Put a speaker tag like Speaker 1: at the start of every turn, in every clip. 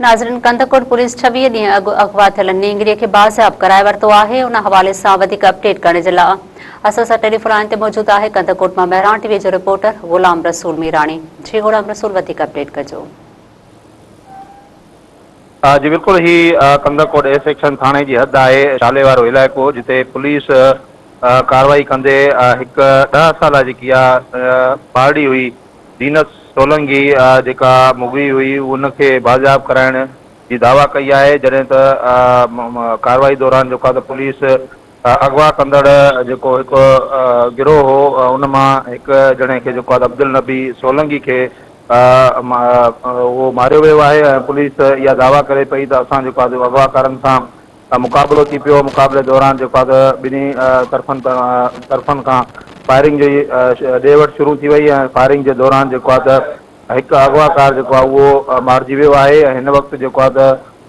Speaker 1: ناظرين ڪنڌڪوٽ پوليس 26 ڏينهن اڳ اغوا ٿيل نينگري کي بازياب ڪرائي ورتو آهي ان حوالي سان وڌيڪ اپڊيٽ ڪرڻ جي لاء اسان سان ٽيليفون لائين تي موجود آهي ڪنڌڪوٽ مان مهراڻ ٽي وي جو رپورٽر غلام رسول ميراڻي جي غلام رسول وڌيڪ اپڊيٽ ڪجو.
Speaker 2: جي بلڪل هي ڪنڌڪوٽ اي سيڪشن ٿاڻي جي حد آهي شالي وارو علائقو جتي پوليس ڪارروائي ڪندي هڪ ڏهه سالا جيڪي آ ٻارڙي هئي زينت سولنگي جيڪا مغوي هئي ان کي بازياب ڪرائڻ جي دعويٰ ڪئي آهي جڏهن ته ڪارروائي دوران جيڪو آهي ته پوليس اغوا ڪندڙ جيڪو هڪ گروهه هو ان مان هڪ ڄڻي کي جيڪو آهي ته عبدالنبي سولنگي کي اهو ماريو ويو آهي ۽ پوليس اها دعويٰ ڪري پئي ته اسان جيڪو آهي اغواڪارن سان مقابلو ٿي پيو، مقابلي دوران جيڪو آهي ته ٻنهي طرفن طرفن کان فائرنگ جي ڏي وٺ شروع ٿي وئي ۽ فائرنگ جي دوران جيڪو آهي ته هڪ اغواڪار جيڪو آهي اهو مارجي ويو آهي ۽ هن وقت جيڪو آهي ته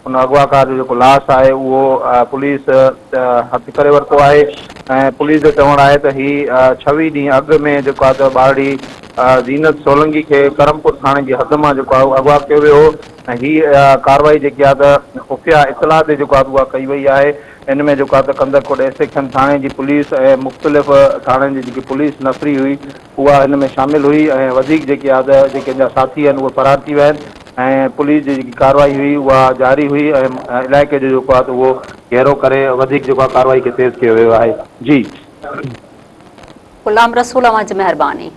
Speaker 2: ان اغواڪار جو جيڪو لاش آهي اهو پوليس هٿ ڪري ورتو آهي ۽ پوليس جو چوڻ آهي ته هي ڇويهه ڏينهن اڳ ۾ جيڪو آهي ته ٻارڙي زينت سولنگي کي ڪرمپور ٿاڻي جي حد مان جيڪو آهي اغوا ڪيو ويو هو ۽ هي ڪارروائي جيڪي آهي ته خفيه اطلاع تي جيڪو آهي اها ڪئي وئي آهي ان ۾ جيڪو آهي ته ڪنڌڪوٽ اي سيڪشن ٿاڻي جي پوليس ۽ مختلف ٿاڻن جي جيڪي پوليس نفري هئي اها ان ۾ شامل هئي ۽ وڌيڪ جيڪي آهي ته جيڪي ان جا ساٿي آهن اهي فرار ٿي ويا آهن ۽ پوليس جي جيڪي ڪارروائي هئي اها جاري هئي ۽ علائقي جو جيڪو آهي ته اهو گهيرو ڪري وڌيڪ جيڪو آهي ڪارروائي کي تيز ڪيو ويو آهي جي.
Speaker 1: غلام رسول اوهان جي مهرباني.